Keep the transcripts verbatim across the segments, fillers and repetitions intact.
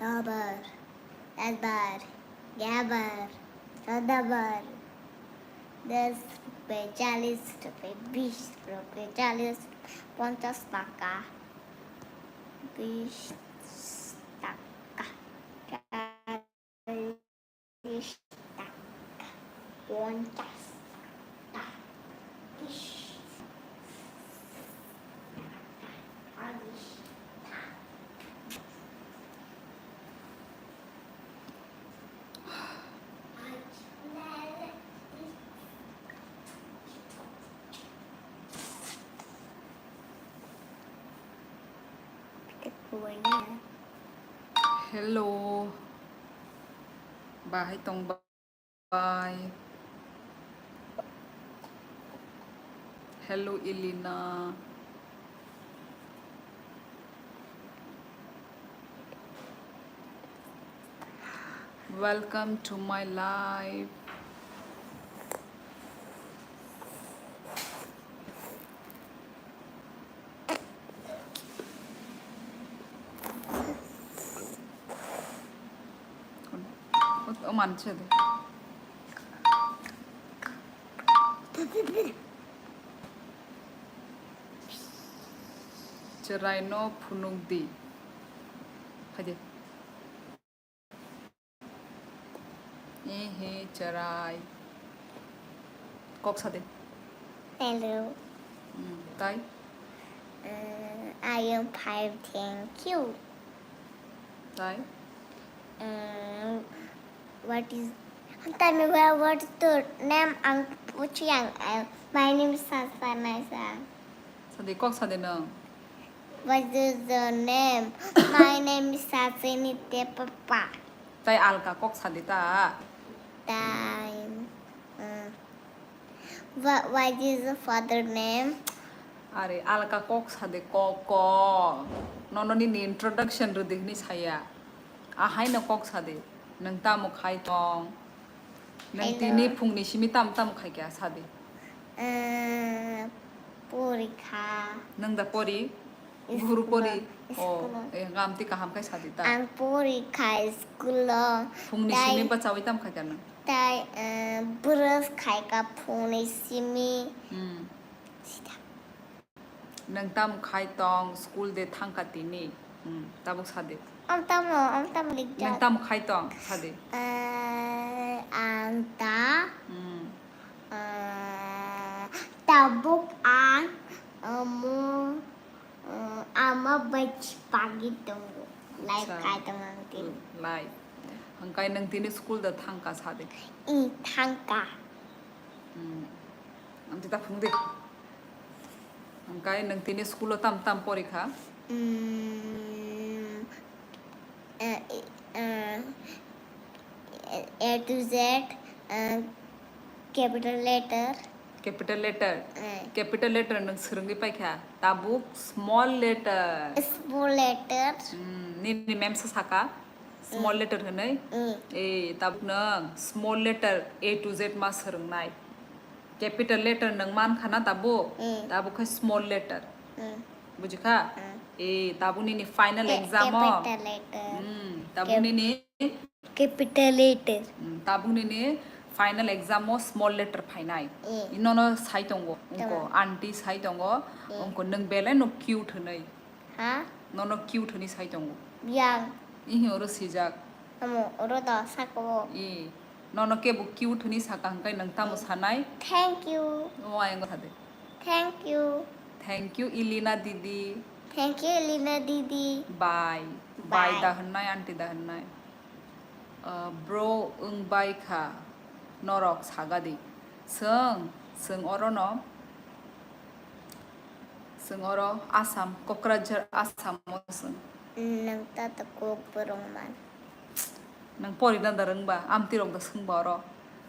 Gabar, Gabar, Gabar, Sadabar, दस रुपये, चालीस रुपये, बीस रुपये, चालीस, पचास টাকা, বিশ টাকা, চল্লিশ টাকা, পঞ্চাশ টাকা, বিশ টাকা, চল্লিশ টাকা। Hello. Bahai tong bai. Hello, Elena. Welcome to my life. O manse de. Chwraino phunuk di. Phaidi. Ehe, chwrai. Kok sa de. Hello. Hmm, tai? Uh, I am fine, thank you. Tai? Um, what is, tell me, where, what is your name? Ang Puchiang. Uh, my name is Sasa Naisa. Sa de, kok sa de nwng. What is your name? My name is Sachin Nitya Papa. Tai alka kok sa de ta. Tai, uh, what, what is your father name? Are alka kok sa de, kok, kok. Nono nini introduction rwdi hwnwi saya. Ahaino kok sa de. Nwng tamo khai tong? Nwng tini phungni simi tamo tamo khai kha, sa di. Eh, pori kha. Nwng da pori? Buhuru pori? Oh, eh, ngamti kaham khai sa di ta. Ang pori kha school o. Phungni simi bachawi tamo khai kha nwng? Tai, eh, brush khai kha phungni simi. Hmm. Sida. Nwng tamo khai tong, school de thangkha tini? Hmm, tabuk sa de. Ang tamo, ang tamo likjak. Nwng tamo khai tong, sa de. Eh, ang ta, hmm, eh, tabuk ang, omo, eh, ama bai chipagi tongo. Life khai tong ang tini. Hmm, life. Hwnkhe nwng tini school de thangkha, sa de. I, thangkha. Hmm. Ang tita phung de. Hwnkhe nwng tini school o tam tam pori kha? Mm, eh, eh, A to Z, eh, capital letter. Capital letter? Eh. Capital letter nwng swrwngwi paikha. Tabuk small letter. Small letter. Mm, nini ma'am sa saka? Small letter hwnwi? Mm. Eh, tabuk nwng small letter A to Z ma swrwngnai. Capital letter nwng man khana tabuk? Mm. Tabuk khe small letter. Mm. Buji kha? Mm. Eh, tabuk nini final exam o. Capital letter. Mm, tabuk nini capital letter. Mm, tabuk nini final exam o small letter phainai. Mm. Nono sai tongo, wngko, aunty sai tongo, wngko nwng belai no cute hwnwi. Ha? Nono cute hwnwi sai tongo. Yang. Ihi oro swijak. Amo, oro do saka o. I. Nono kebo cute hwnwi saka hwnkhe nwng tamo sanai? Thank you. O ayang sa de. Thank you. Thank you, Elena didi. Thank you, Elena didi. Bye. Bye. Bye da hwnnai, aunty da hwnnai. Ah, bro wng bai kha norok sagadi. Chwng, chwng orono, chwng oro Assam, Kokrajhar Assam o chwng. Nwng ta ta kok borok man. Nwng pori da da rwngba, amtwi rok da swngba oro.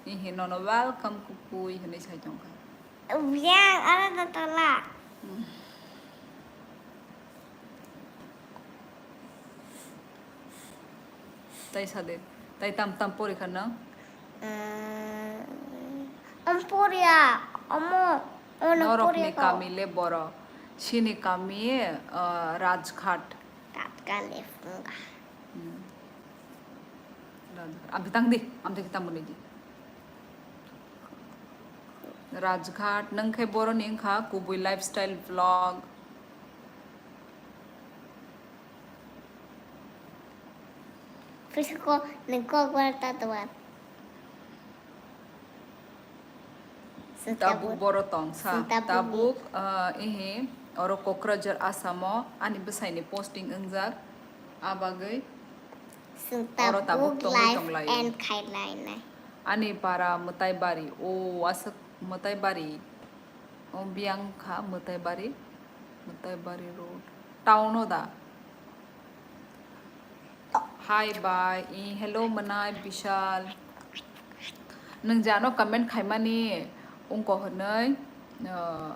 Ihi nono welcome kukui hwnwi sai tongkha. Yang, oro da tola. Tai sa de, tai tam tam pori kha nwng? Eh, om poriya, omo, ono poriya ko. Norokni kami le boro, chini kami, eh, Rajghat. Tatkal le phunga. Hmm. Rajghat. Amtwi tang di, amtwi khe tamo nai di. Rajghat, nang khe boroni wngkha kubui lifestyle vlog. Pwisa ko, nang kok bar ta tuan. Tabuk boro tong sa. Tabuk, ah, ehe, oro Kokrajhar Assam o ani bwsai ni posting wngjak. A bagwi oro tabuk tongwi tong lai. Ani para Mwtai Bari, o aswk Mwtai Bari. O biyang kha Mwtai Bari, Mwtai Bari road. Town o da? Hi bai, i hello mwnai Bishal. Nwng je ano comment khaimani wngko hwnwi, uh,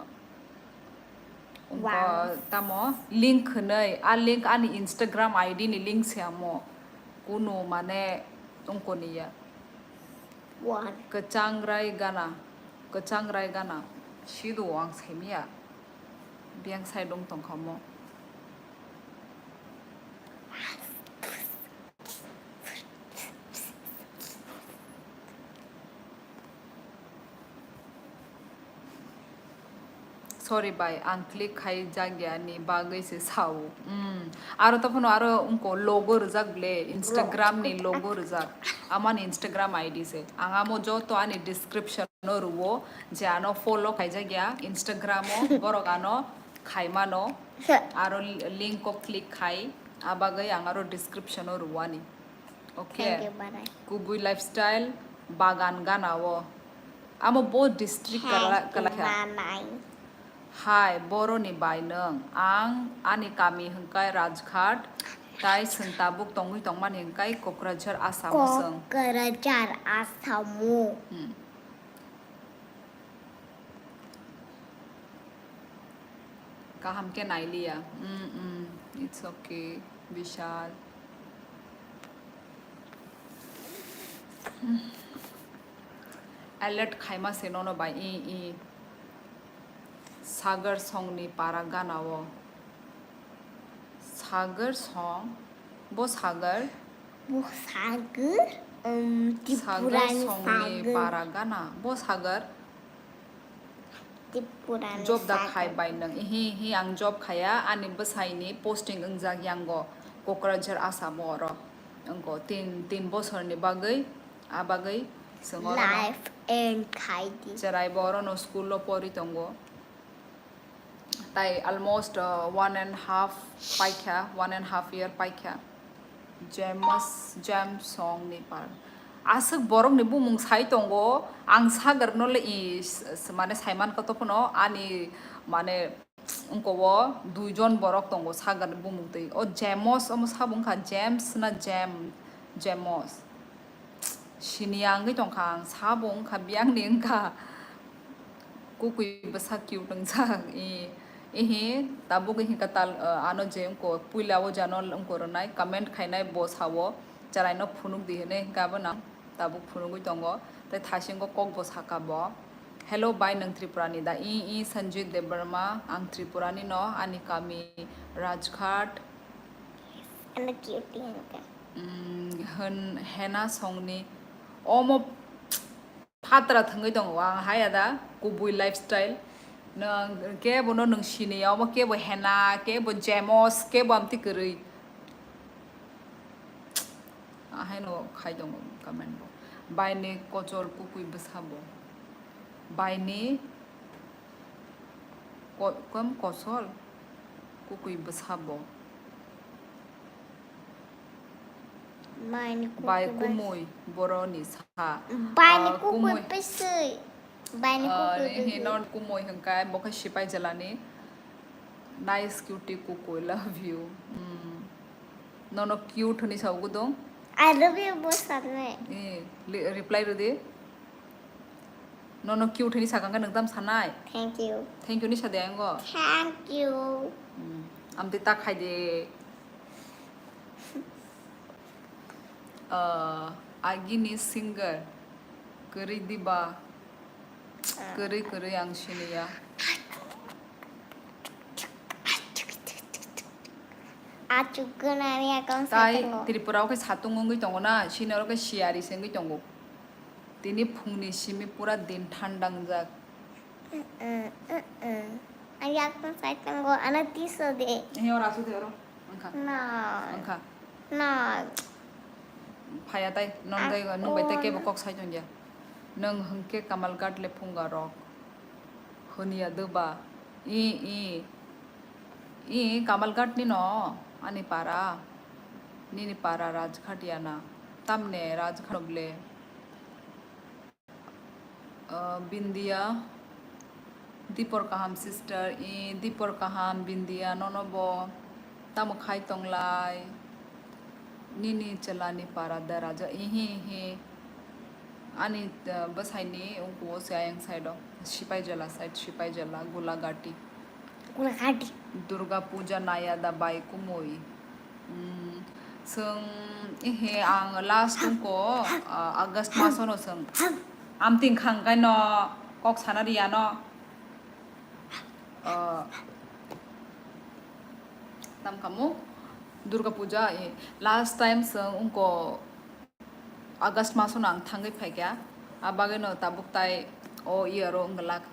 wngko tamo link hwnwi, a link ani Instagram I D ni link se amo. Kunu mane wngko niya. Kwchangrai gana, kwchangrai gana. Sido ang saimaya. Biyang side wng tongkha omo. Sorry bai, ang click khai jakya ni bagwi se sao. Mm. Aro to phano aro wngko logo rwjak ble, Instagram ni logo rwjak. Amani Instagram I D se. Ang amo joto ani description no rwo, je ano follow khaijak ya Instagram o, borok ano khaimano, aro li-, link o click khai, a bagwi ang aro description o rwani. Okay. Thank you, Barai. Kubui lifestyle, bagan gana o. Amo bo district kala, kala kha. Hi, boroni bai nwng? Ang ani kami hwnkhe Rajghat, tai chwng tabuk tongwi tongmani hwnkhe Kokrajhar, Assam o chwng. Kokrajhar, Assam o. Hmm. Kaham khe nailiya. Mm, mm, it's okay, Bishal. Alert khaima se nono bai, i, i. Sagar songni para gana o. Sagar song? Bo Sagar? Bo Sagar? Um, Sagar Tripurani songni Sagar. Para gana. Bo Sagar? Tripurani job da Sagar. Khai bai nwng? Ihi, ihi, ang job khaya, ani bwsaini posting wngjak yango Kokrajhar, Assam o oro. Wngko tin, tin bosorni bagwi. A bagwi chwng orono life and khaidi. Cherai bo orono school o pori tongo. Tai almost, uh, one and half paikha, one and half year paikha. James, James song ni par. Aswk borok ni bumung sai tongo, ang Sagar no le i s-, s-, mane saiman kha to phano ani mane Wngko o duijon borok tongo Sagar ni bumung twi. O Jemos, omo sabo wngkha James na Jem-, Jemos. Siniya wngwi tongkha ang, sabo wngkha biyangni wngkha. Kukui bwsa cute wngjak. I, ihi, tabuk ihi kwtal, uh, ano je wngko puila o jano wngko rwnai, comment khainai bo sao, chwraino phunuk di hinwi hwnkhe abono tabuk phunugwi tongo. Tei thasingo kokbo saka bo. Hello bai, nwng Tripura ni da? I, i, Sanjit Debbarma, ang Tripura ni no, ani kami Rajghat. Ano cute hwnkhe. Mm, hwn, hena songni. Omo phatra thwngwi tongo ang, haya da, kubui lifestyle. Nwng kebo no nwng sini ya, omo kebo hena, kebo Jemos, kebo amtwi kwrwi. Ahaino khai tongo comment bo. Baini kochol kukui bwsa bo. Baini ko-, kom kochol kukui bwsa bo. Baini kukui bwsa. Bai kumui boroni sa. Baini kukui bwswi. Baini kukui bwswi. Hino kumui hwnkhe bo khe sipai jilani. Nice cutie kukui, love you. Mm. Nono cute hwnwi sa ugudong? I love you bo sanai. Eh, li-, reply rwdi. Nono cute hwnwi sakha hwnkhe nwng tamo sanai? Thank you. Thank you ni sa de ango? Thank you. Hmm. Amtwi ta khai de. Ah, agini singer kwrwi diba? Kwrwi kwrwi ang siniya. Achuk gwnang ya kong Tai satungo. Tripura o khe satung wngwi tongo na, sini oro khe siyari se wngwi tongo. Tini phungni simi pura din thandangjak. Ang yakno saitungo, ano tiso de. He ora su de oro. Wngkha. No. Wngkha. No. Phaya tai, non dai nung bai tai kebo kok sai tongya. Nung hwnkhe Kamalghat le phunga rok. Hwnya doba. I, i. I Kamalghat ni no, ani para. Nini para Rajghat yana. Tamne Rajghat ble. Ah, Bindia, Dipor kaham sister, i Dipor kaham Bindia, nono bo tamo khai tonglai? Nini chwlani para da raja, ihi ihi. Ani, ah, bwsaini ungkuo se ayang side o, Sipaijala side, Sipaijala, Gulagati. Gulagati. Durga puja naya da bai kumui. Hmm, chwng, ehe, ang last ungko, ah, August masono chwng. Amting khang kaino kok sana riyano. Ah, tam kamu Durga puja, eh, last time chwng ungko August masono ang thangwi phaikha, a bagwino tabuk tai o year o wngwlak.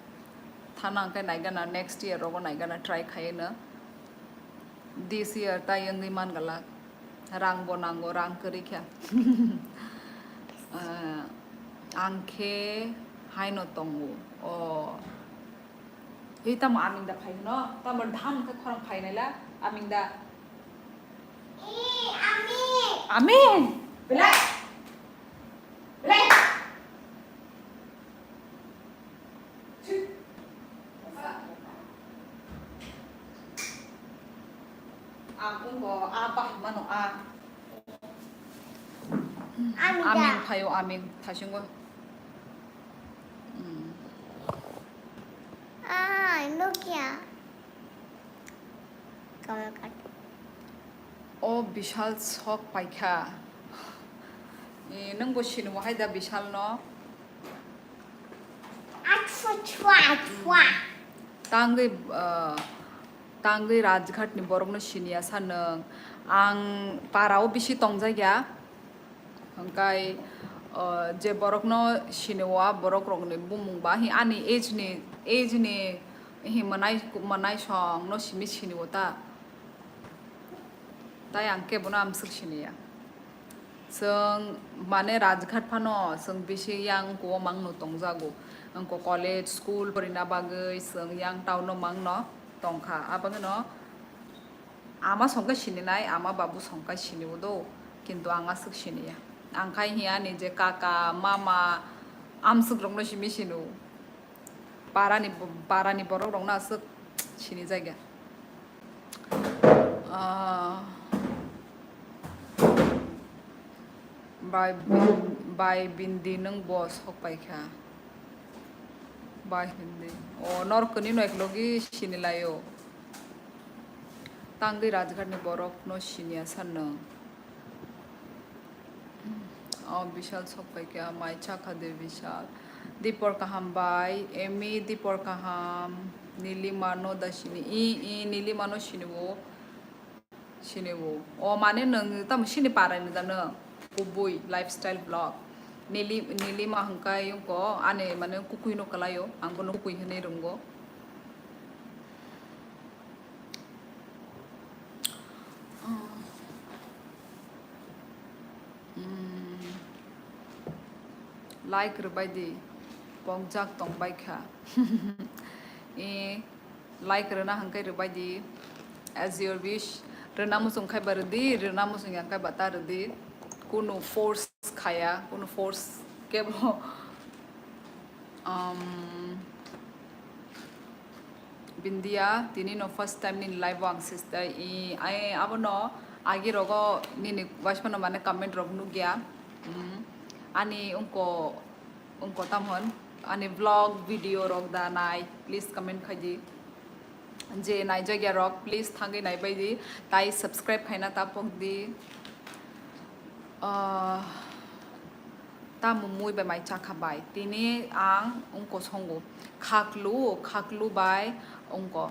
Thana hwnkhe naigana, next year rogo naigana try khaino. This year tai wngwi mangwlak. Rang bo nango, rang kwrwi kha. Ah, ang khe haino tongo. O. Hei tamo aming da phai hwno, tamo dham khe khorang phai naila aming da. Aming! Belai! Belai! Ang ungko a bah mano a. Aming phaio aming thasingo. Ah, Nokia. Kamal kat. O Bishal sok paikha. E, nwng bo sini wahai da Bishal no? Achwa chwa achwa. Tangwi, ah, tangwi Rajghat ni borok no siniya sa nwng. Ang para o bisi tongjak ya. Hwnkhe, ah, je borok no sini o, a borok rok ni bumung ba hi ani age ni, age ni hi mwnai, mwnai song no simi sini o ta. Tai ang kebo no amswk sini ya. Chwng mane Rajghat phano chwng bisi yang kuo mang no tongjago. Ang ko college, school porina bagwi chwng yang town o mang no tongkha. Abagwi no ama songkhe sininai, ama babu songkhe sini o do. Kintu ang aswk sini ya. Ang khai hiya ni je kaka, mama, amswk rok no simi sini o. Parani, parani borok rokno aswk sini jagya. Ah, bai, bai bindi nwng bo sok paikha. Bai bindi. O norok kwni no eklogi sini laio. Tangwi Rajghat ni borok no siniya sa nwng. O Bishal sok paikha, mai chakha de Bishal. Dipor kaham bai, Emi Dipor kaham, Nilima no da sini, i, i, Nilima no sini o, sini o. O mane nwng tamo sini parai ni da nwng, kubui lifestyle vlog. Nili-, Nilima hwnkhe yungko, ani mane kukui no kwlai o, ang bono kukui hinwi rwngo. Like rwbai di, pokjak tong bai kha. E, like rwna hwnkhe rwbai di, as your wish. Rwna muchung khai ba rwdi, rwna muchung ya khai ba ta rwdi. Kunu force khaya, kunu force kebo. Um, Bindia, tini no first time nini live o ang sister. I, ai, abono agi rogo nini waismano mane comment rok nukya. Mm. Ani ungko, ungko tamhon, ani vlog video rok da nai, please comment khai di. Je naijagya rok, please thangwi naibai di, tai subscribe khaina ta pok di. Ah, tamo mui bai mai chakha bai. Tini ang ungko songo. Khaklu, khaklu bai ungko.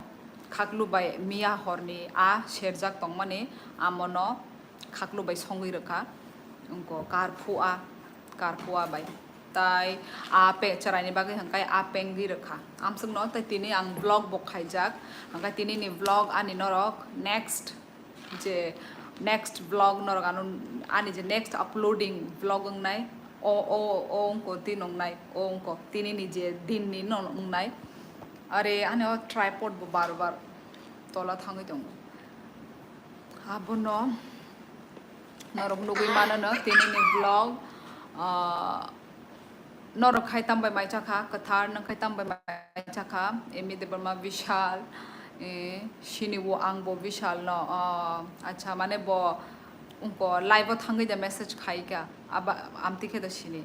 khaklu bai miya horni a serjak tongmani amono khaklu bai songwi rwkha, wngkha karphu a, karphu a bai. Tai a pe-, chwraini bagwi hwnkhai a pengwi rwkha. Amsukno tai tini ang vlog bo khaijak, hwnkhai tinini vlog ani norok next je next vlog norok ano ani je next uploading vlog wngnai, o, o, o wngkha tin wngnai, o wngkha tinini je dinni no wngnai. Are ani o tripod bo bar bar tola thangwi tongo. Abono norok nugwi mano no tinini vlog, ah, norok khai tambai mai chakha, kwthar nang khai tambai mai chakha, Emi Debbarma Vishal, eh, sini bo ang bo Vishal no, ah, acha mane bo wngkha live o thangwi da message khai kha, aba amtwi khe da sini.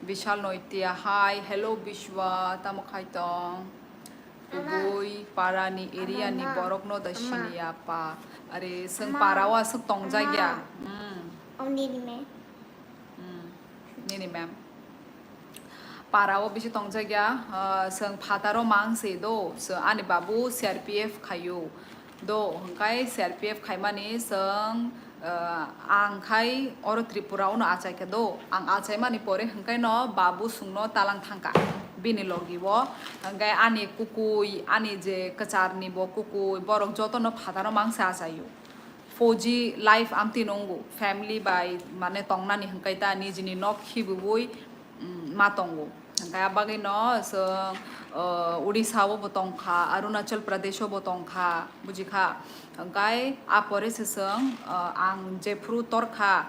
Vishal Noitia, hi, hello Bishwa, tamo khai tong? Kubui parani area ni borok no da sini ya pa. Are seng para o aswk tongjak ya. Hmm. Hmm, nini ma'am. Para o bisi tongjak ya, ah, seng phataro mang se do, so ani babu C R P F khayo. Do, hwnkhe C R P F khaimani seng, ah, ang khai oro Tripura o no achai kha do. Ang achaimani pore hwnkhe no babu sungno talang thangkha bini logi o. Hwnkhe ani kukui, ani je kwcharni bo kukui, borok jotono phataro mang se achaio. Fauji life amtwi nungo, family bai mane tongnani hwnkhe ta nijini nok khibiui, mm, ma tongo. Hwnkhe a bagwino chwng, uh, Odisha o bo tongkha, Arunachal Pradesh o bo tongkha, bujikha. Hwnkhe a pore se chwng, uh, ang jephru torkha,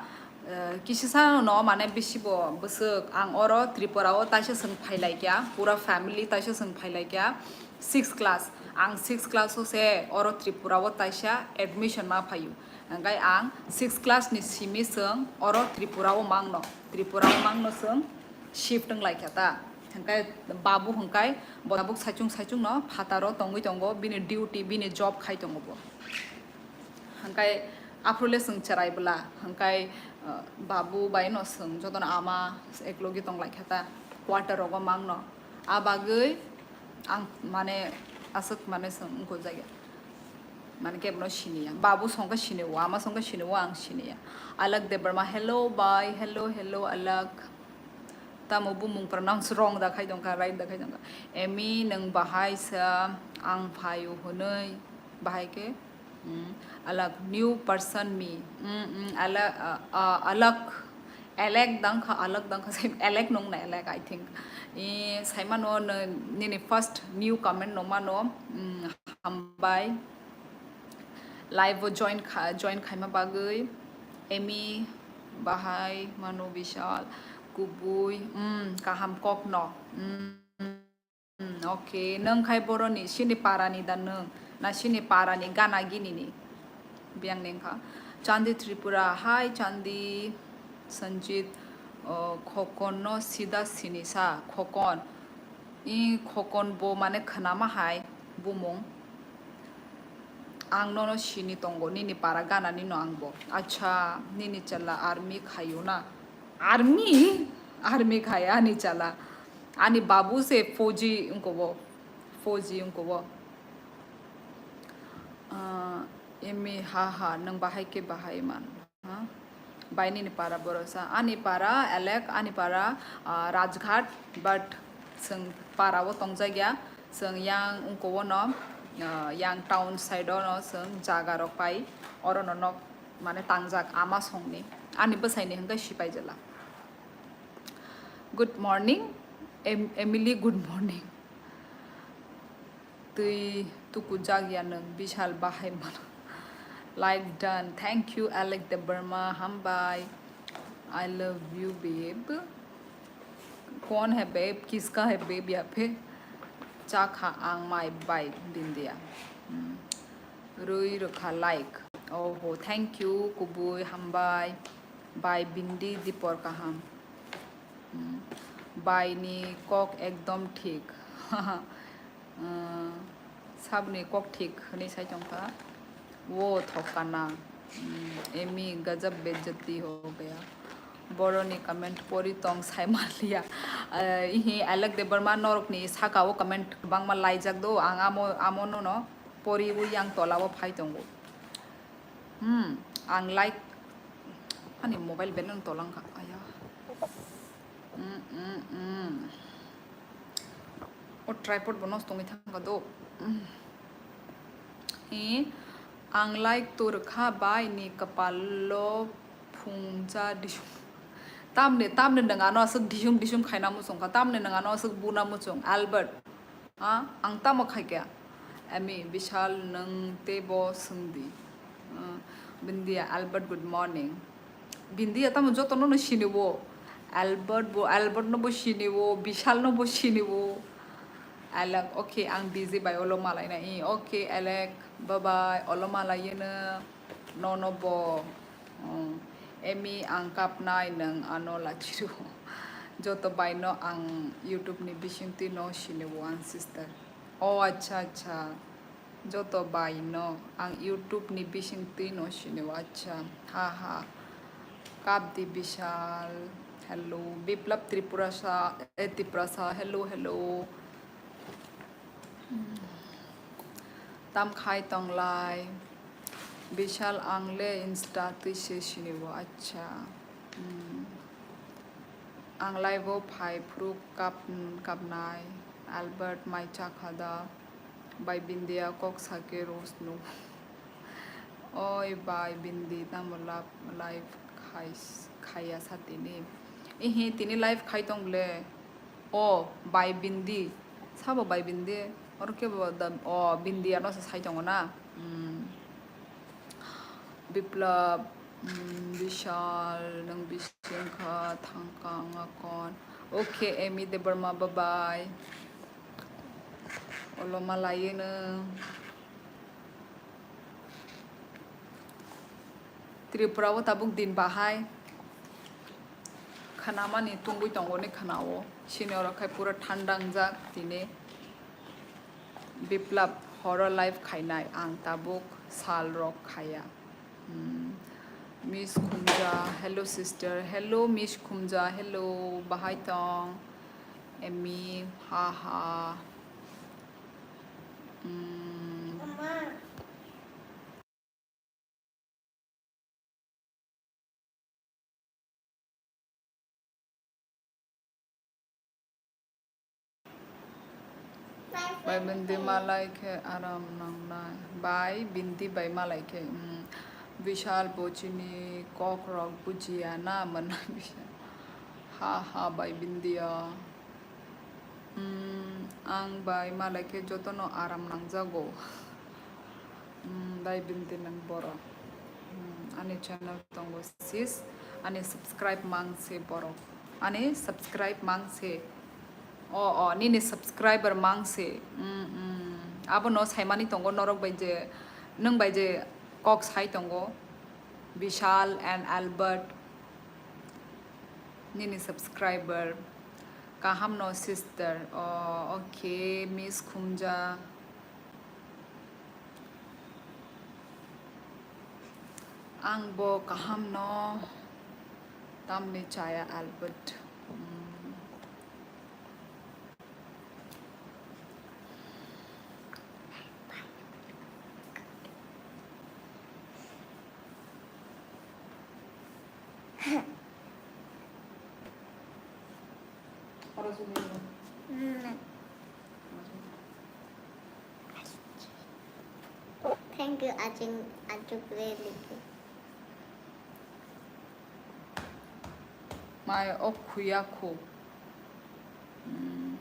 uh, kisisa no mane bisi bo bwswk ang oro Tripura o taisa chwng phailaikha, pura family taisa chwng phailaikha, six class. Ang six class o se oro Tripura o taisa admission ma phaio. Hwnkhe ang six class ni simi chwng oro Tripura o mangno, Tripura o mangno chwng shift wng lai kha ta. Hwnkhe babu hwnkhe bo tabuk saichung saichung no phataro tongwi tongo, bini duty, bini job khai tongo bo. Hwnkhe aphuru le chwng chwrai bwla, hwnkhe, uh, babu bai no chwng jotono ama eklogi tong lai kha ta, quarter rogo mangno. A bagwi ang mane aswk mane chwng wngkha jagya. Mane kebono siniya. Babu songkha sini o, ama songkha sini o, ang siniya. Alak Debbarma, hello bai, hello, hello, Alak. Tamo bumung pronounce wrong da khai tongkha, right da khai tongkha. Emi, nwng bahai sa, ang phaio hwnwi, bahai khe, mm, Alak, new person me. Mm, mm, Alak, uh, uh, Alak, Alek dangkha, Alak dangkha, Alek nung na Alek, I think. I, saimano, nini first new comment no mano, mm, hambai. Live o join kha-, join khaima bagwi. Emi, bahai mano Bishal, kubui, mm, kaham kokno. Mm, mm, okay, nwng khai boroni, sini parani da nwng, na sini parani gana ginini? Biyang nengkha. Chandi Tripura, hi Chandi, Sanjit, uh, Khokon no sida sini sa, Khokon. I Khokon bo mane khnama hai bumung. Ang nono sini tongo, nini para gana nino ang bo. Acha, nini chwla army khayo na? Army? Army khaya ani chwla. Ani babu se fauji wngko bo. Fauji wngko bo. Ah, emi ha ha, nwng bahai khe bahai man. Ha? Bai nini para borosa. Ani para Alek, ani para, ah, Rajghat, but chwng para o tongjak ya. Chwng yang wngko o no, ah, yang town side o no chwng jaga rok pai. Oro no nok mane tangjak ama songni. Ani bwsai ni hwnkhe Sipaijala. Good morning, Em-, Emily, good morning. Twi tukujak ya nwng, Bishal bahai mano. Like done. Thank you, Alec Debbarma. Hambai. I love you, babe. कौन है babe? किसका है babe यहाँ पे? Chakha ang mai bai bindia. Hmm. Rwi rwkha like. Oho, thank you, kubui, hambai. Bai bindi dipor kaham. Hmm. Bai ni kok ekdom thik. Ah, sabni kok thik hwnwi sai tongkha. Wo thokana. Hmm, emi gajab bejati ho gaya. Boroni comment pori tong sai manliya. Ah, ihi Alek Debbarma norokni saka o comment bangma laijak do. Ang amo, amo no no. poriwi yang tola o phai tongo. Hmm, ang like ani mobile band no tolang kha. Aya. Hmm, hmm, hmm. O tripod bo nosto wngwi thangkha do. Hmm. Hi, ang like to rwkha bai ni kwpalo phungcha disum. Tamni, tamni nwng ano aswk disum disum khaina muchung kha. Tamni nwng ano aswk buna muchung. Albert. Ah, ang tamo khaikha? Emi, Bishal, nwng teibo swngdi. Ah, Bindia, Albert, good morning. Bindia tamo jotono no siniwo. Albert bo, Albert no bo siniwo, Bishal no bo siniwo. Alek, okay, ang busy bai olo malaina. I, okay, Alek, bye bye, olo malaiyeno. Nono bo, um, Emi, ang kapnai nwng ano lachiro. Joto bai no ang YouTube ni bisingtwi no siniwo ang sister. O acha, acha. Joto bai no ang YouTube ni bisingtwi no siniwo, acha. Ha ha. Kapdi Bishal. Hello. Biplab Tripurasa, eh, Tiprasa. Hello, hello. Tam khai tonglai? Bishal, ang le Insta twi se siniwo, acha. Hmm. Ang live o phai phuru kap, kapnai. Albert mai chakha da? Bai Bindia kok sake rosnu. Oi bai Bindi, tamo lap-, live khai, khaiya sa tini? Ihi, tini live khai tong le. O, bai Bindi. Sabo bai Bindi? Oro kebo da, o, Bindi ano se sai tongo na? Hmm. Biplab, hmm, Bishal, nwng bising kha, thangka wngkha kon. Okay, Emi Debbarma, bye bye. Olo malaiyeno. Tripura o tabuk din bahai. Khanamani tungwi tongo ni khana o. Sini oro khai pura thanda wngjak tini. Biplab horo live khainai, ang tabuk sal rok khaya. Hmm. Miss Khumja, hello sister. Hello Miss Khumja, hello, bahai tong? Emi, ha ha. Hmm. Bai Bindi malai khe aram nangnai. Bai Bindi bai malai khe, mm, Bishal bo chini kok rok bujiya na mwnai Bishal. Ha ha, bai Bindia. Mm, ang bai malai khe jotono aram nangjago. Mm, bai Bindi nwng borok. Mm, ani channel tongo sis, ani subscribe mang se borok. Ani subscribe mang se. O, o, nini subscriber mang se. Mm, mm. Abono saimani tongo norok bai je, nwng bai je kok sai tongo. Bishal and Albert. Nini subscriber. Kaham no sister. O, okay, Miss Khumja. Ang bo kaham no, tamni chaya Albert. Hmm. Thank you, Ajing, Ajukre Liki. Mai ok khuya khu. Hmm.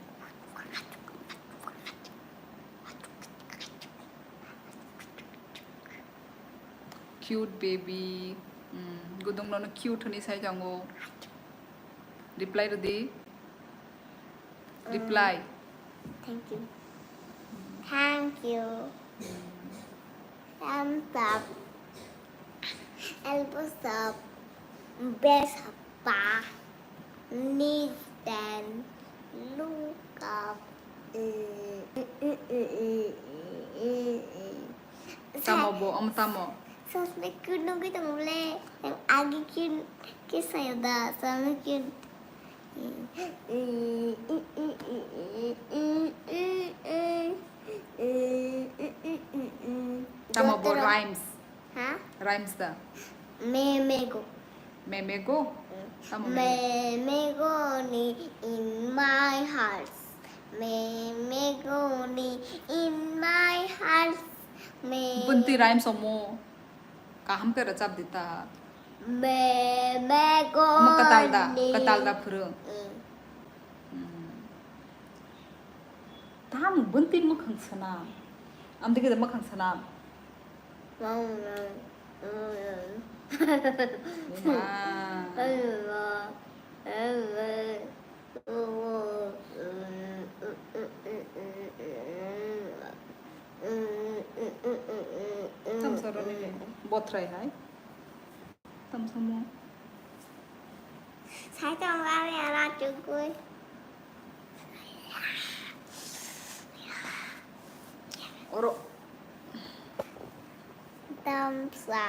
Cute baby. Hmm. Gudung nono cute hwnwi sai tongo. Reply rwdi. Reply. Thank you. Thank you. Thumbs up. Elbows up. Best pa. Knees bend. Look up. Tamo bo, omo tamo. Sosmek kunugwi tongole. Yang agi kin kisayo da. Sosmek kin. Mm, mm, mm, mm, mm. Tamo bo Dotoro. Rhymes. Ha? Rhymes da. Memego. Memego? Mm. Tamo mem- Memego ni in my heart. Memego ni in my heart. Me- Bunti rhymes omo. Kaham khe rwchap di ta. Memego. Omo kwtal da, ni. Kwtal da phwrwng. Mm. Mm. Tamo bunti mwkhang swnam. Amtwi khe mwkhang swnam. Wow, wow, wow, wow. Ema. Wow, wow, wow, wow. Tamsa roni bothrai hai. Tamsa mo. Sai tong ani ara chukui. Oro. Tamsa.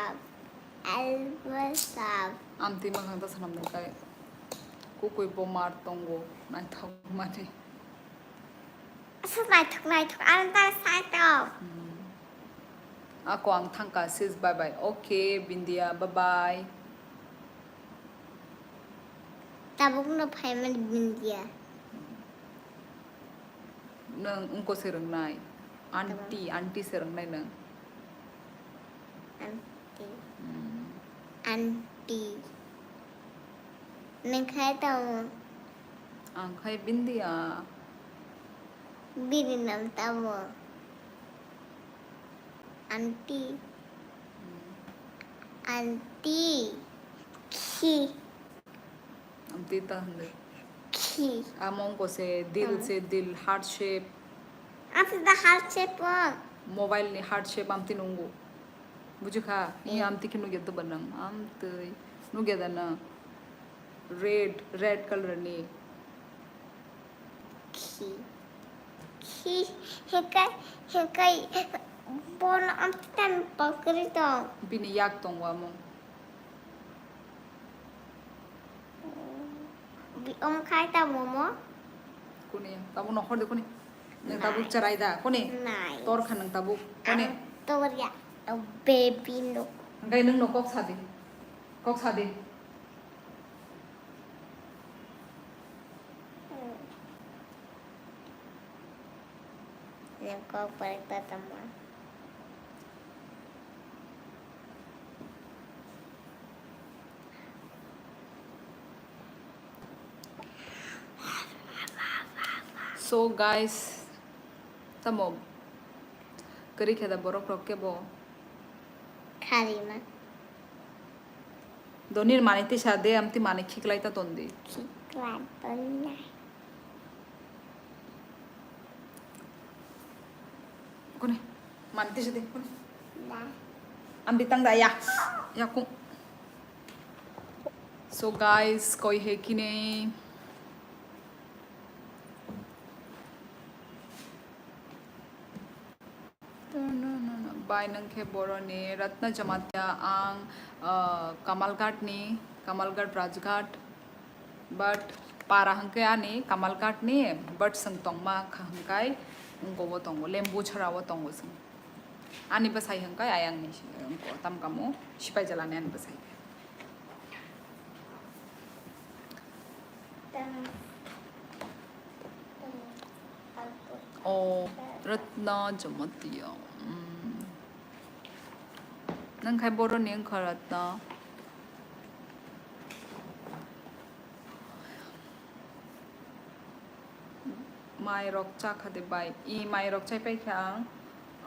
Elbow sap. Amtwi mwkhang ta swnam nang kai. Kukui bo mar tongo. Naithok mani. Aswk naithok naithok, ang ta sai tong. Hmm. Ako ang thangka, sis, bye bye. Okay, Bindia, bye bye. Tabuk no phaimani Bindia. Nwng wngko se rwngnai? Aunty, aunty se rwngnai nwng? Aunty. Hmm. Aunty. Nwng khai tamo? Ang khai Bindia. Bini nam tamo? Aunty. Hmm. Aunty. Khi. Amtwi ta hwnwi. Khi. Amo wngko se dil, hmm, se dil, heart shape. Amtwi ta heart shape o. Mobile ni heart shape amtwi nungo. Buji kha? Ni, hmm, amtwi khe nugya doba nang. Amtwi nugya da na. Red, red color ni. Khi. Khi, hekai, hekai. Bono amtwi ta pakri tong. Bini yak tongo amo. Bi-, omo khai ta momo? Kuni, tabuk nokhor de kuni. Nang tabuk, nai, cherai da kuni. Nai. Tor kha nang tabuk kuni. Ang tor ya. Oh, baby no. Hingkai nang no kok sadi. Kok sadi. Hmm. Nang kok parik ta tama. So guys, tamo kwrwi khe da borok rok kebo? Kharima. Donir manwi tisa de, amtwi manwi khiklai ta ton di. Khiklai ton nai. Kuni, manwi tisa de, kuni. Da. Amtwi tang da, ya. Ya, kung. So guys, koi he kine. Bai nang khe boroni Ratna Jamatia, ang, ah, Kamalghat ni, Kamalghat Rajghat, but para hwnkhe ani Kamalghat ni, but swng tongma kha hwnkhe wngko o tongo, Lembuchhara o tongo swng. Ani bwsai hwnkhe ayang ni, wngko, tamkamo Sipaijala ni ani bwsai. O Ratna Jamatia. Mm. Nang khai boroni wngkha Ratna. Mai rok cha kha de bai. I mai rok chai pai kha ang,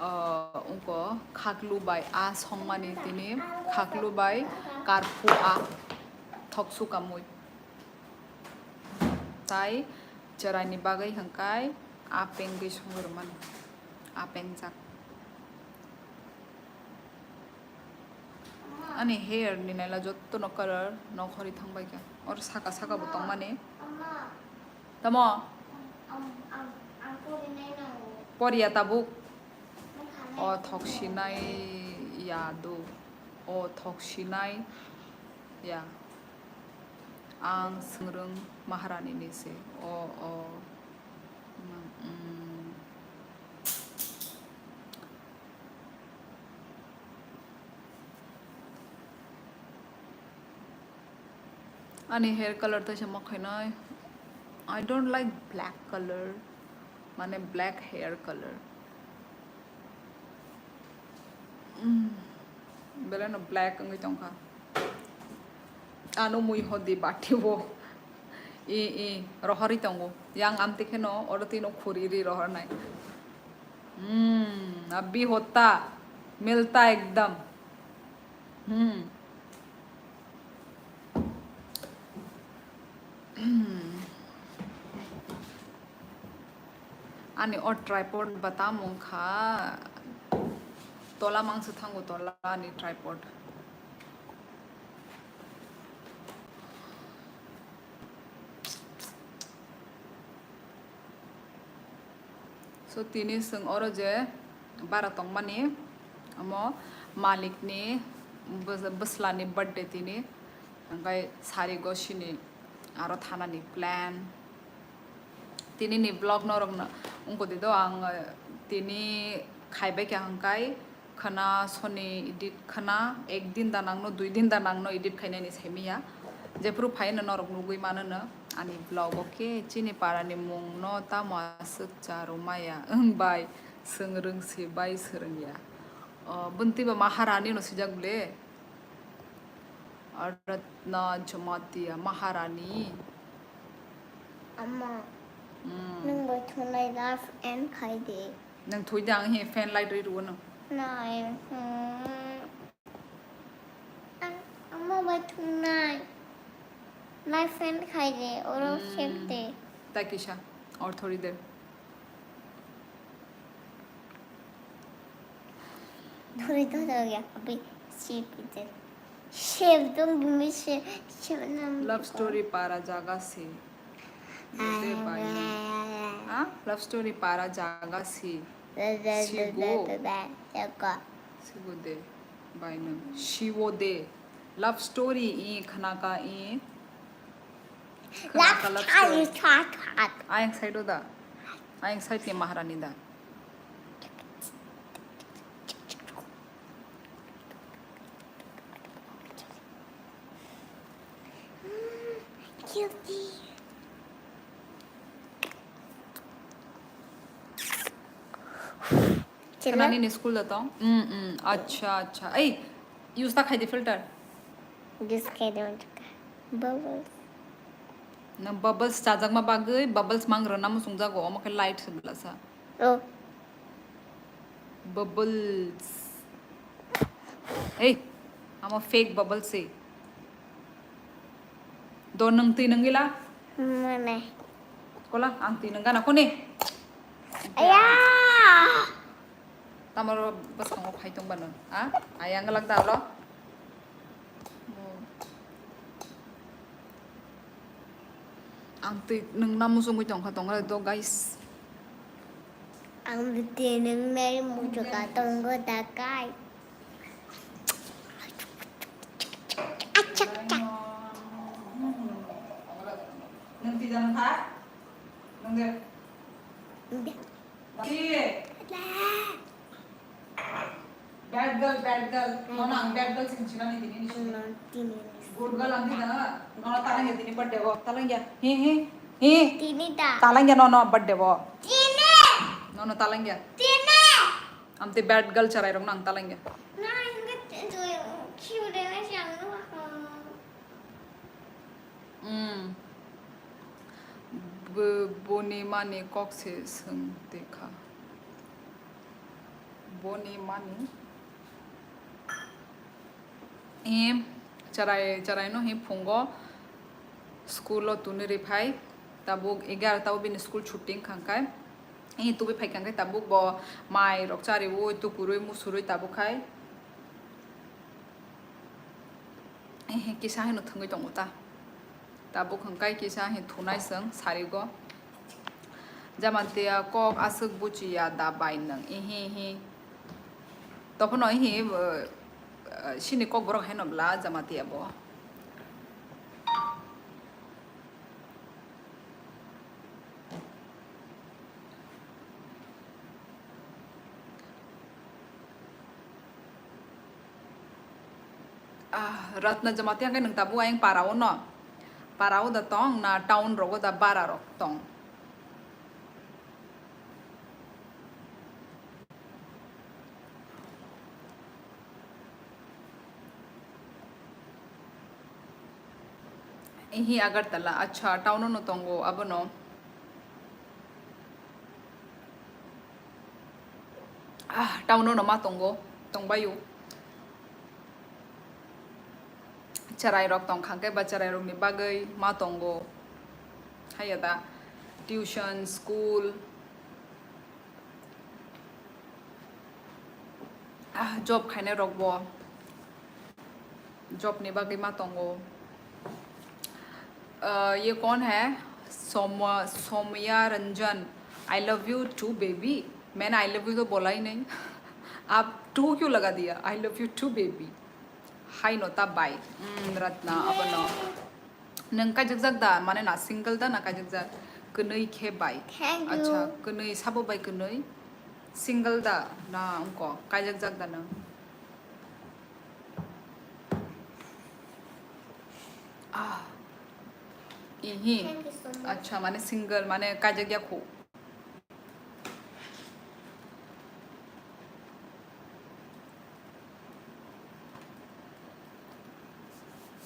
ah, wngko khaklu bai a songmani tini khaklu bai karphu a thok sukamui. Tai chwraini bagwi hwnkhe a pengwi songwi rwmani. A pengjak. Ani hair ni naila jotto no color nokhorwi thangbai kha. Or saka saka bo tongmani. Tamo? Poriya tabuk. O thok sinai ya do. O thok sinai ya. Ang swngrwng Maharani ni se. O, o. Mm. Ani hair color ta se ma khainai. I don't like black color. Mane black hair color. Mm. Belai no black wngwi tongkha. Ano mui hodi bati bo. I, i, rohorwi tongo. Yang amtwi kheno oro twi no khuri ri rohornai. Hmm, abhi hota, milta ekdam. Hmm. Ani o tripod bata mung kha. Tola mangsa thango tola ani tripod. So tini chwng oro je bara tongmani, omo malikni bwsla ni birthday tini, hwnkhai sari gosini aro thanani plan. Tini ni vlog norok no wngkha di do ang, eh, tini khaibai kha hwnkhai khwna soni edit khwna ek din da nangno dui din da nangno edit khainani saimiya. Jephuru phaino norok nugwi manono ani vlog o khe chini para ni mung no tamo aswk cha rwmaya wng bai swng rwngsi bai swrwngya. O, bwntwi ba Maharani no swijak ble. Ratna Jamatia Maharani. Amma, hmm, nwng bai thunai love and khai de. Nang thui dang he fan light ri ruwa no. Nai, hmm. Ang, amma bai thunai. Life and khai de, oro hmm, save de. Ta kisa, or thori de. Thori to ya, abi save de. Save dong, bumi save, save nam. Love story para jaga se. Gode bai. Ah, love story para jaga si. Sigo. Sigo de. Bai nang. Siwo de. Love story i khnaka i. Khnaka love story. Ayang side da. Ayang side ni Maharani da. Guilty. Khwnani ni school da tong? Mm, mm. Acha, acha. Ei, use ta khai di filter. Use khai di filter. Bubbles. Na bubbles chajakma bagwi, bubbles mang rwna muchungjago, omo khe light se bwlasa. Oh. Bubbles. Hey, amo fake bubbles se. Do nwng twi nwng gila? Mane. Kola, ang twi nwng gana kone? Aya! Tamaro bwskango phai tong bano. Ha? Ayang lak da lo. Ang twi nwng na muchungwi tongkha tongkha do, guys. Ang twi nwng nai muchungkha tongkha da, guys. Achak, chak. Nwng twi jang kha? Nwng de. Nwng de. Bad girl, bad girl. Nono ang bad girl sing sinani tini ni sini. Good girl ang tini na. Nono talangya tini birthday bo. Talangya. Hi, hi, hi. Tini ta. Talangya nono birthday bo. Tini. Nono talangya. Tini. Amte bad girl charai rok nang talangya. Na, ingat tu cute na siang no. Mm. Bo-, boni mani kok se swng twi kha. Boni mani. Em, cherai, cherai no hi phungo school o tuni ri phai. Tabuk egarota o bini school chutti wngkha khe. Hi tubi phai kha khe tabuk bo mai rok chariui, tukurui, musurui tabuk khai. Ehe, kisa hino thwngwi tongo ta. Tabuk hwnkhai kisa hin thunai chwng sarigo. Jamatia kok aswk buchiya da bai nwng. Ihi, ihi. Tokhono ihi, uh, uh, sini kok borok haino bla Jamatia bo. Ah, Ratna Jamatia hwnkhe nwng tabuk ayang para o no. Para o da tong na town rogo da bara rok tong? Ihi Agartala, acha, town no tongo, abono. Ah, town no ma tongo, tongbayo. Cherai rok tong kha khe ba cherai rok ni bagwi ma tongo. Haya da, tuition, school, ah, job khainai rok bo job ni bagwi ma tongo. Uh, ये कौन है? सोम-, सोमया Ranjan, I love you too baby. मैंने I love you तो बोला ही नहीं। आप टू क्यों लगा दिया? I love you too baby. Hai no ta bai. Mm, Ratna, abono. Nang kaijakjak da, mane na single da na kaijakjak? Kwnwi khe bai. Thank you. Acha, kwnwi sabo bai kwnwi. Single da na ungko kaijakjak da nang? Ah. Ihi. Thank you so much. Acha, mane single, mane kaijakya khu.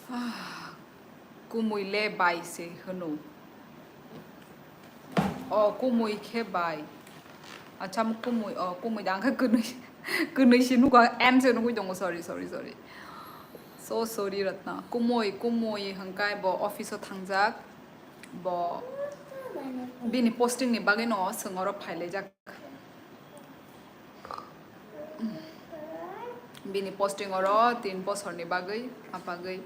Ah, kumui le bai se hwno. O, kumui khe bai. Acha, mo kumui, o, kumui da, ang khe kwnwi, kwnwi se nugo, M se nugui tongo, sorry, sorry, sorry. So sorry, Ratna. Kumui, kumui hwnkhe bo office o thangjak. Bo bini posting ni bagwi no swng oro phailaijak. Bini posting oro tin bosorni bagwi, apagwi.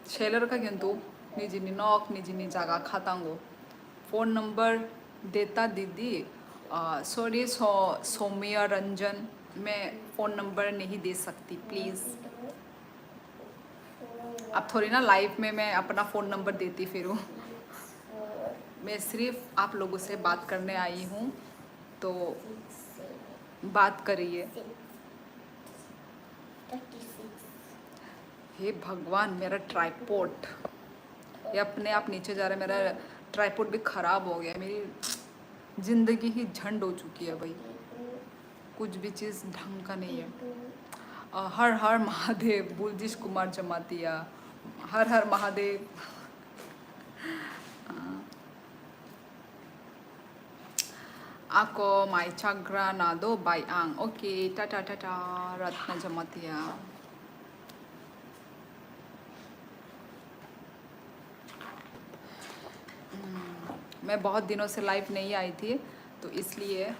Seller ka kintu nijini nok, nijini jaga kha tango. Phone number deta didi, ah, sorry, so, Soumya Ranjan, मैं phone number नहीं दे सकती, please। अब थोड़ी ना लाइव में मैं अपना phone number देती फिरूँ। मैं सिर्फ आप लोगों से बात करने आई हूँ, तो बात करिए। हे भगवान, मेरा ट्राइपॉड, ये अपने आप नीचे जा रहा है। मेरा ट्राइपॉड भी ख़राब हो गया, मेरी ज़िंदगी ही झंड हो चुकी है भाई। कुछ भी चीज़ ढंग का नहीं है। अ, हर हर महादेव, बुलजिश कुमार जमातिया, हर हर महादेव। अ, ako mai chagra na do bai ang. Okay, tata, tata, Ratna Jamatia. हम्म, मैं बहुत दिनों से लाइव नहीं आई थी, तो इसलिए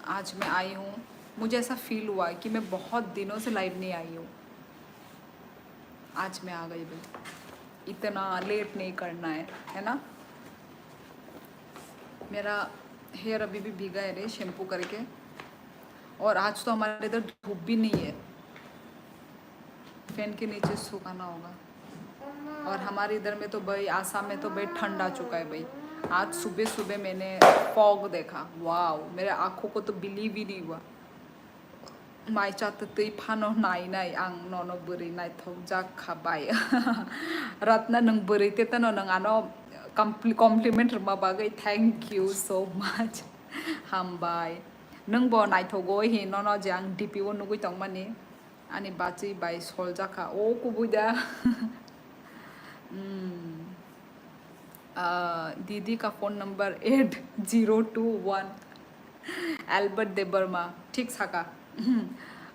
आज मैं आई हूँ। मुझे ऐसा फील हुआ कि मैं बहुत दिनों से लाइव नहीं आई हूँ, आज मैं आ गई भाई। इतना लेट नहीं करना है, है ना? मेरा हेयर अभी भी भीगा है रे, शैम्पू करके। और आज तो हमारे इधर धूप भी नहीं है, फैन के नीचे सुखाना होगा। और हमारे इधर में तो भाई, आसाम में तो भाई ठंड आ चुका है भाई। आज सुबह सुबह मैंने फॉग देखा, वाओ, मेरे आंखों को तो बिलीव ही नहीं हुआ। Mai chatwtwi phano nai nai ang nono bwrwi naithok jak kha bai. Ratna, nwng bwrwi tei tano nwng ano compli-, compliment rwma bagwi thank you so much. Hambai. Nwng bo naithogo hi nono je ang D P o nugwi tongmani. Ani bachwi bai soljak kha. O kubui da. Hmm. Ah, didi ka phone number eight zero two one। Albert Debbarma, ठीक saka।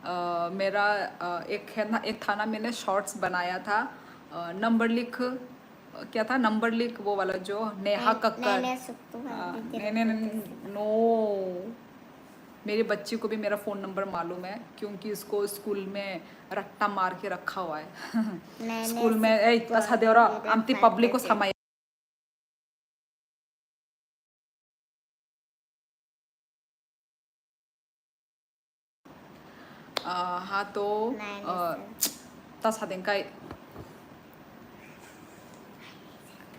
Ah, मेरा, ah, एक है ना, एक था ना, मैंने शॉर्ट्स बनाया था, ah, नंबर लिख, क्या था, नंबर लिख, वो वाला जो नेहा कक्कर। नैना सुक्तु। Ah, नैना, no। मेरे बच्ची को भी मेरा फ़ोन नंबर मालूम है, क्योंकि उसको स्कूल में रट्टा मार के रखा हुआ है। स्कूल में, ए, तसा देवरा, आमती पब्लिक को समय। Ah, ha to, ah, ta sadeng kai.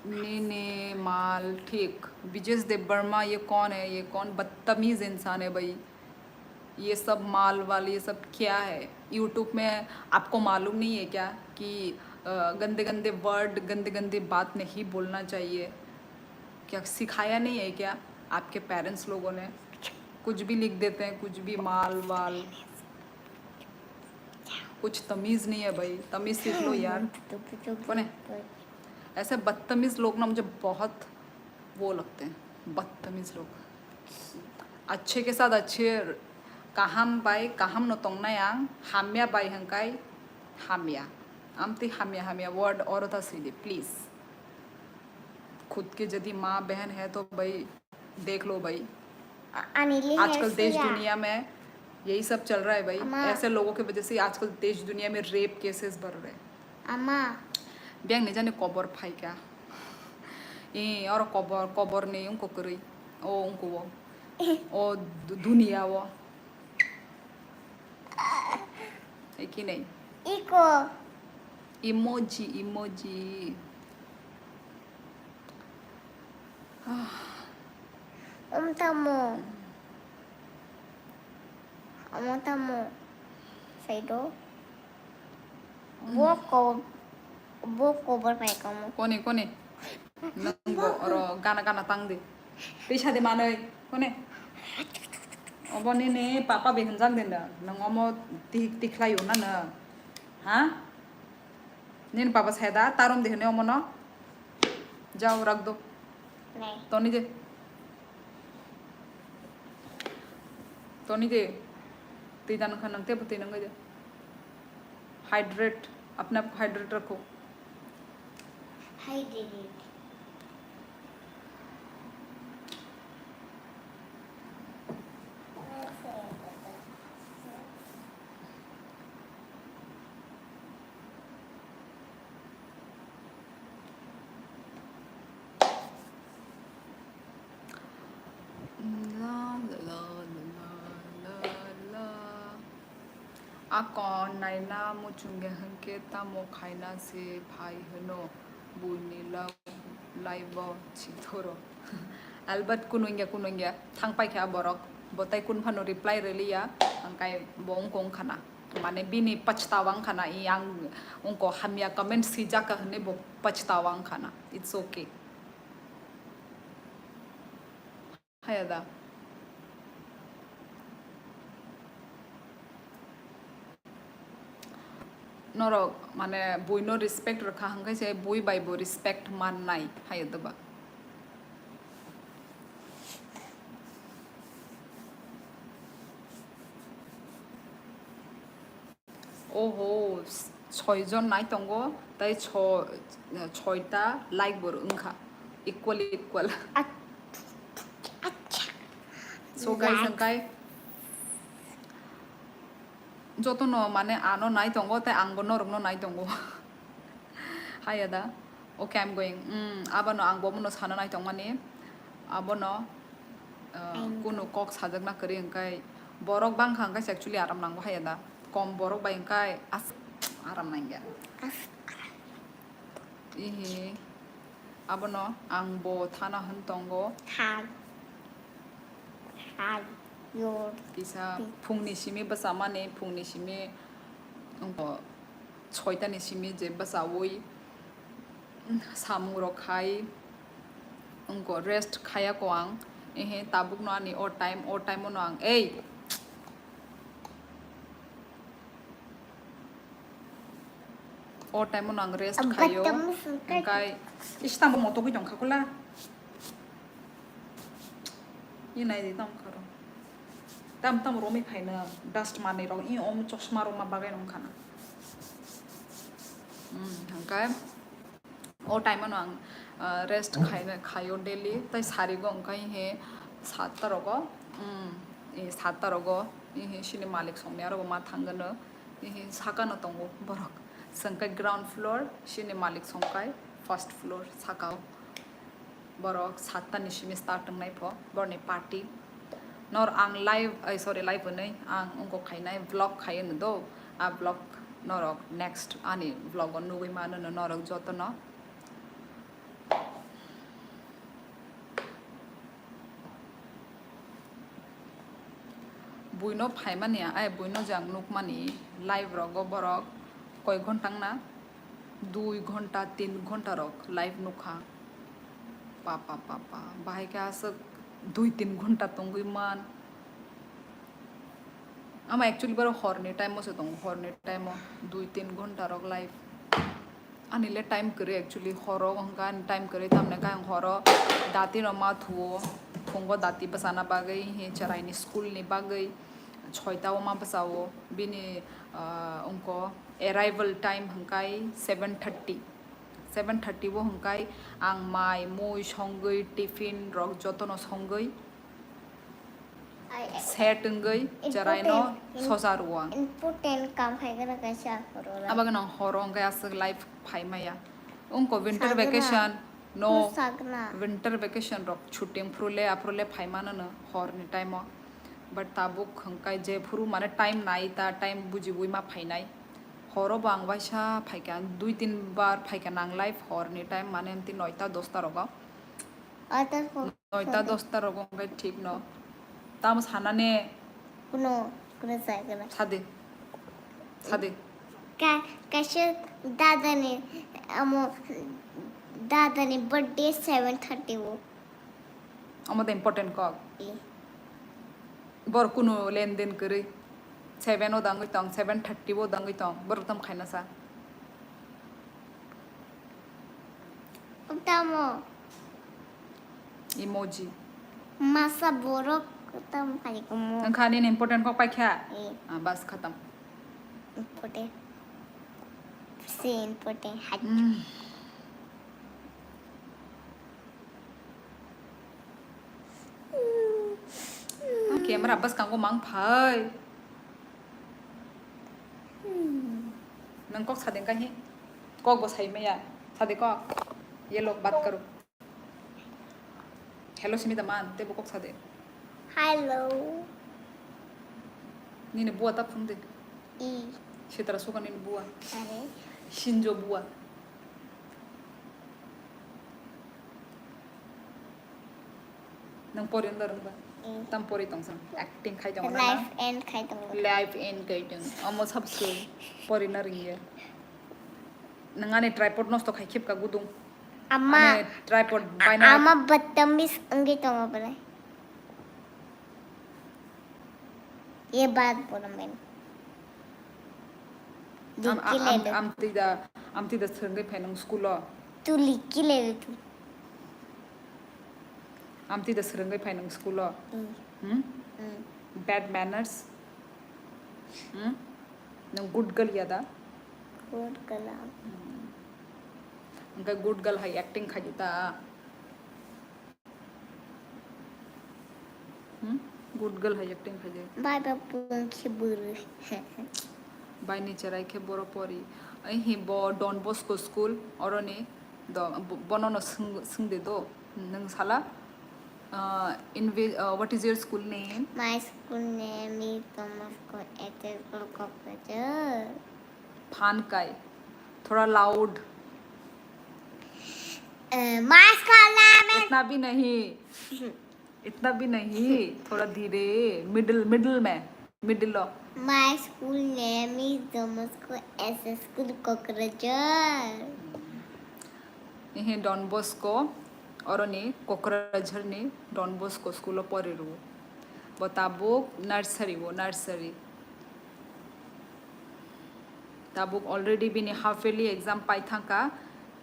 Nini mal thik. Brijesh Debbarma, ye kaun hai, ye kaun badtameez insaan hai bhai. ये सब माल वाल, ये सब क्या है? YouTube में आपको मालूम नहीं है क्या कि, अ, गंदे गंदे वर्ड, गंदे गंदे बात नहीं बोलना चाहिए? क्या सिखाया नहीं है क्या आपके पेरेंट्स लोगों ने? कुछ भी लिख देते हैं, कुछ भी, माल वाल। कुछ तमीज़ नहीं है भाई, तमीज़ सीख लो यार। कौन है? ऐसे बदतमीज़ लोग ना मुझे बहुत वो लगते हैं, बदतमीज़ लोग। अच्छे के साथ अच्छे, kaham bai kaham no tongnai ang, hamya bai hwnkai hamya. Amtwi hamya hamya word oro ta sidi, please. खुद के यदि माँ बहन है तो भाई देख लो भाई। Ani lihi आजकल देश दुनिया में यही सब चल रहा है भाई। Ama. ऐसे लोगों की वजह से आजकल देश दुनिया में रेप केसेस बढ़ रहे हैं। Ama. Biang ni jani kobor phaikha. I oro kobor, kobor ni ungko kwrwi. O ungko o. O du-, dunia o. Hai ki nai? Iko. Emoji, emoji. Ah. Om tamo. Om tamo. Saido. Bo ko, bo kobor pai kamo. Koni, koni. Nang bo oro gana gana tang di. Tisa di manoi. Koni. Obo nini papa bi hwnjak din da. Nang omo tihik tikhlai o na na. Ha? Nini papa sai da tarom di hwnwi omo no. Jao rak do. Nai. Toni de. Toni de. Twi dan kha nang te twi nang de. Hydrate. Apne aap ko hydrate rakho. Hydrate. La, la, la. Ako naina muchungya hwnkhe tamo khaina se phai hwno buini la-, laibo chithoro. Albert kunungya kunungya thang paikha borok. Bo tai kun phano reply rwliya, hwnkhai bo wngkha wngkhana. Mane bini pachtawa wngkhana, i ang wngkha hamya comment swijak ka hwnwi bo pachtawa wngkhana. It's okay. Haya da. Norok mane buino respect rwkha hwnkhe se bui bai bo respect mannai, haya da ba. Oho, soi jon nai tongo, tai so-, soita like bo wngkha, equal, equal. Ach-, acha. So guys, hwnkhe jotono mane ano nai tongo, tai angbo norokno nai tongo. Haya da. Okay, I'm going. Mm, abono ang bomono sana nai tongmani. Abono, uh, kunu kok sajakna kwrwi hwnkhe borok bangkha hwnkhe se actually aram nango haya da. Kom borok bai hwnkhe as-, aram nangya. Ihi. Abono ang bo thana hwn tongo. Hai. Hai. Yor. Kisa phungni simi bwsamani, phungni simi wngkha soitani simi je bwsaui samung rok khai wngkha, rest khaya ko ang. Ehe, tabuk no ani o time, o time no ang, ei, o time no ang rest khayo. Hwnkhe, ish, tambo moto gwi tongkha kula. Ni nai di tam kharo. Tam tam romi phaina dust manwi rok i om chosma rok ma bagai rong khana. Hmm, hwnkhe o time no ang, ah, rest khaina, khayo daily, tai sari go hwnkhe he satta rogo, hmm, e satta rogo, e he sini malik songni aro ma thangano, e he sakano tongo borok. Sengkai ground floor, sini malik songkai first floor sakao. Borok satta ni simi start wngnai pho, borni party. Nor ang live, ai, sorry, live hwnwi ang wngkok khainai vlog khai hwno do. A vlog norok next ani vlog o nugwi mano no norok jotono. Buino phaimani, ai buino je ang nukmani live rogo borok koi ghonta wngna, dui ghonta, tin ghonta rok live nukha. Pa, pa, pa, pa, bahai khe aswk dui tin ghonta tongwi man. Ama actually borok horni time o se tongo, horni time o dui tin ghonta rok live. Ani le time kwrwi actually, horo hwnkha ani time kwrwi, tamni khe ang horo dati no ma thuo, phungo dati bwchana bagwi, hi chwraini school ni bagwi, soita o ma bwchao, bini, ah, wngko arrival time hwnkhe seven thirty, seven thirty o hwnkhe ang mai mui songwi, tiffin rok jotono songwi, Ai, ai, set wngwi chwraino important, sosa rwo ang. Important kam khai gana kaisa horo lai. Abagwi nang horo wngkhe aswk live phai maya. Wngkho winter Sagna. Vacation, no. Sagna. Winter vacation rok chuti wngphuru le, aphuru le phai mano no horni time o. But tabuk hwnkhe jephuru mane time nai ta, time bujiwi ma phainai. Horo bo ang waisa phaikha, dui tin bar phaikha nang live horni time, mane amtwi noita dosta rogo. Noita dosta rogo wngkhe thik no. Tamo sana ne? Kuno, kuno sai kana. Sade. Sade. Ka-, kaisa dadani, amo, dadani birthday seven thirty o. Omo da important kok. Eh. Bor kunu lenden kwrwi. Seven o dangwi tong, seven thirty o dangwi tong. Borok tam khaina sa. Tamo. Emoji. Masa borok tam khai komo. Ang kha nini important kok paikha? Eh. Ah, bas khatam. Important. Si important. Hai. Hmm. Ang camera bwskango mang phai. Nang kok sadeng kahi? Kok bo sai maya. Sade kok. Ye log baat karo. Hello simi da man, tebo kok sade. Hello. Nini bua ta phone de. I. Sitara suka nini bua. Are. Sinjo bua. Nang pori ndar ba? Mm. Tam pori tong sang. Acting khai tong na. Life end khai tong. Life end khai tong. Amo sabsu pori na ringya. Nang ani tripod nosto khai khip ka gudung. Ama. Ani tripod baina. Ama batamis enggi tong apa le? Ye baat bolo men. Am, am, am, am tida, am tida senggai phainang school o. Tu likile tu. Amtwi da swrwngwi phai nwng school o? Mm. Hmm? Mm. Bad manners? Hmm? Nwng good girl ya da? Good girl. Hmm. Hwnkhe good girl hai acting khai di ta? Hmm? Good girl hai acting khai di. Bai ba pung khe bwrwi. Bai ni cherai khe boro pori. Ai hi bo Don Bosco school oroni. Do, bo-, bono no swng, swng de do. Nwng sala, uh, in whi-, uh, what is your school name? My school name is Don Bosco S S School, Kokrajhar. Phan kai. Thoda loud. Uh, my school name is इतना भी नहीं, थोड़ा धीरे, middle, middle में, middle o. My school name is Don Bosco S S School, Kokrajhar. Ehe Don Bosco, oroni Kokrajhar ni Don Bosco school o pori rwo. Bo tabuk nursery o, nursery. Tabuk already bini half yearly exam pai thangkha,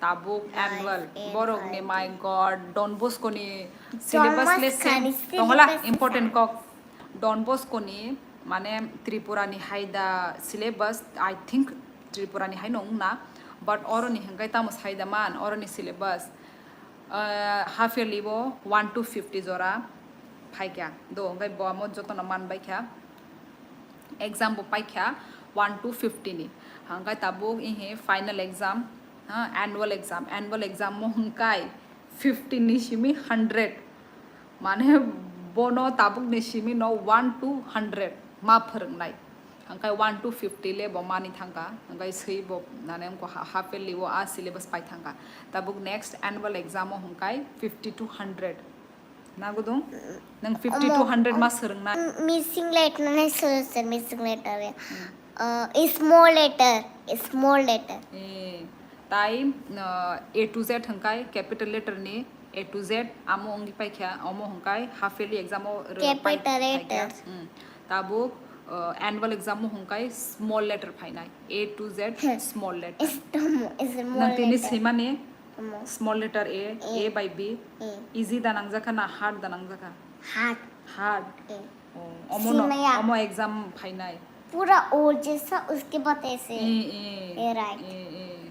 tabuk annual. Borok ni, my God, Don Bosco ni syllabus le same. Tongola, important kok. Don Bosco ni, mane, Tripura ni hai da syllabus, I think Tripura ni hai no wngna, but oro ni hwnkhe tamo sai da man, oro ni syllabus. Ah, half yearly bo one to fifty jora phaikha. Do, hwnkhe bo amo jotono man baikha. Exam bo paikha one to fifty ni. Hwnkhe tabuk ihi final exam, ha, annual exam. Annual exam o hwnkhe fifty ni simi hundred. Mane bono tabuk ni simi no one to hundred ma phwrwngnai. Hwnkhe one to fifty le bo mani thangkha. Hwnkhe swi bo nane wngkha ha-, half yearly o a syllabus pai thangkha. Tabuk next annual exam o hwnkhe fifty to hundred. Nagudung? Nang fifty to hundred ma swrwng na? M- missing letter na sir, sir, missing letter. Uh, small letter, small letter. Eh, tai, uh, A to Z hwngkai capital letter ni A to Z, amo wngwi paikha, omo hwngkai half yearly exam o rw pai-, capital letter. Hmm. Tabuk, uh, annual exam o hwngkai small letter phainai, A to Z small letter. Small letter. Nang tini swimani small letter A, A by B. A. Easy da nangjakha na hard da nangjakha? Hard. Hard. A. Oh, omo no, simaya. Omo exam phainai. Pura और जैसा उसके बाद ऐसे। Eh, eh. Eh, right. Eh, eh.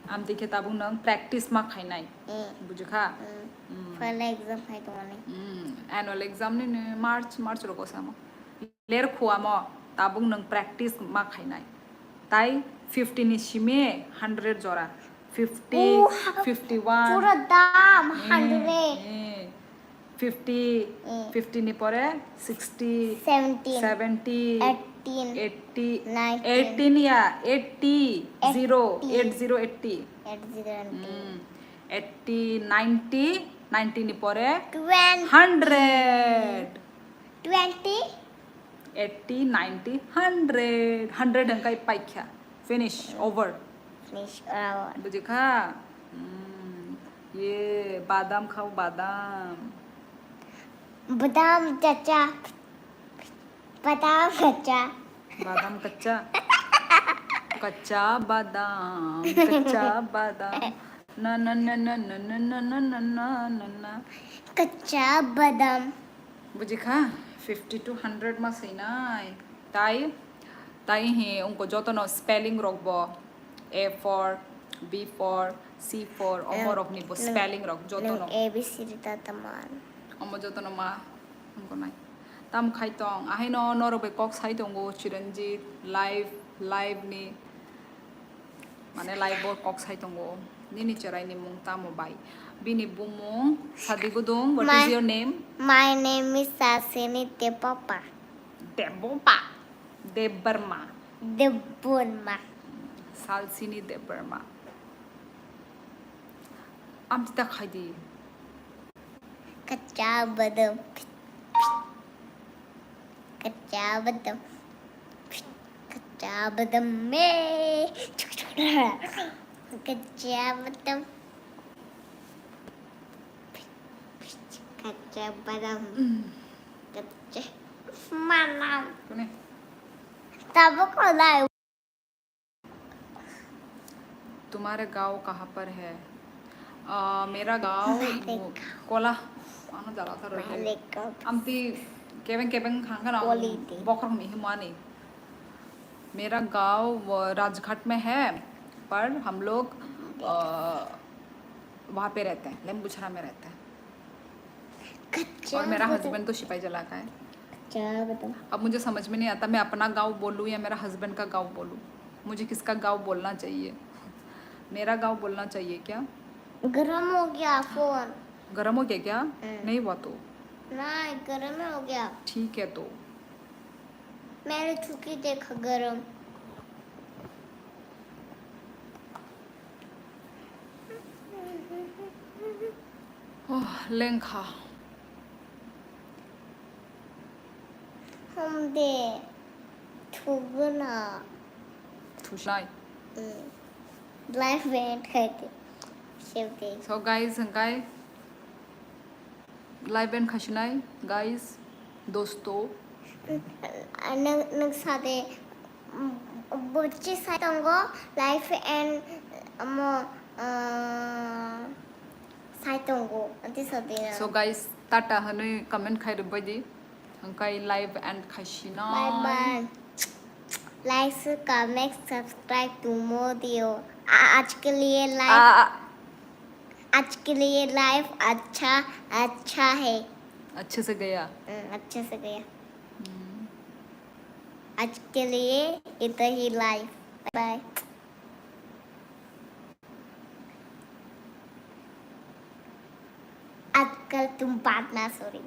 Amtwi khe tabuk nang practice ma khainai. Eh. Bujikha? Mm. Mm. Phala exam hai tongmani. Mm. Annual exam ni, ni March, March rogo samo. Ler khuamo, tabuk nwng practice ma khainai. Tai fifty ni simi hundred jora. Fifty, oh, fifty one. Pura dam, eh, hundred. Eh. Fifty, eh, fifty ni pore sixty, seventeen, seventy, eighteen, eighty, nineteen. Eighteen ya, eighty, zero, eighty. Eight zero eighty. Eight zero eighty. Hmm. Eighty, ninety, ninety ni pore twenty. Hundred. Twenty? Eighty, ninety, hundred. Hundred hwnkhe paikha. Finish, over. Finish, over. Bujikha? Hmm. Ye, badam khao, badam. Badam chacha. Badam kacha. Badam kacha. Kacha badam, kacha badam. Na, na, na. Kacha badam. Bujikha? Fifty to hundred ma swinai. Tai, tai hi ungko jotono spelling rok bo A for, B for, C for, omo rok ni bo spelling rok jotono. A B C D ta taman. Omo jotono ma ungko nai. Tam khai tong, ahaino norok bai kok sai tongo Chiranjit, live, live ni. Mane live bo kok sai tongo. Nini cherai ni mung tamo bai? Bini bumung Sadi Gudung. What is your name? My name is Sasini Debbarma. Debbarma. Debbarma. Debbarma. Salsini Debbarma. Amtwi ta khai di. Kacha badam. Kacha badam. Kacha badam me. Kacha badam. Kacha badam. Kacha. Mana? Kune? Tabuk ko lai. तुम्हारे गांव कहाँ पर है? अ, मेरा गांव वो, Cola, ano jala tharo. Amti kebeng kebeng khangkha na bokrok ni himani. मेरा गांव वो राजघाट में है, पर हम लोग, अ, वहाँ पे रहते हैं, लेम्बुछड़ा में रहते हैं। और मेरा हस्बैंड तो सिपाही जला का है। अच्छा, बताओ। अब मुझे समझ में नहीं आता, मैं अपना गांव बोलूं या मेरा हस्बैंड का गांव बोलूं? मुझे किसका गांव बोलना चाहिए? मेरा गांव बोलना चाहिए क्या? गरम हो गया फोन। गरम हो गया क्या? हम्म। नहीं हुआ तो। नहीं, गरम हो गया। ठीक है तो। मैंने छुकी देखा गरम। Oh, lengkha. Hum de thugna. Thusnai. Mm. Live band khai de. Save de. So guys, hwnkhe live band khasinai, guys, dosto. Nwng, nwng sade, mm, bwchi sai tongo, live and, omo, ah, sai tongo, ati sade na. So guys, tata hwnwi comment khai rwbai di, hwnkhe live and khasinai. Bye bye. Like, comment, subscribe to more video. आ-, आज के लिए live। आ, आ, आज के लिए live अच्छा, अच्छा है। अच्छे से गया। हम्म, अच्छे से गया। हम्म। आज के लिए इतना ही live। Bye bye। आजकल तुम बात ना सॉरी।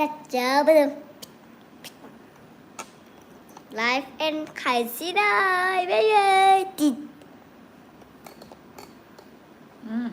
कच्चा बदम। Live and khaisi dai, bai, bai, tit. Hmm.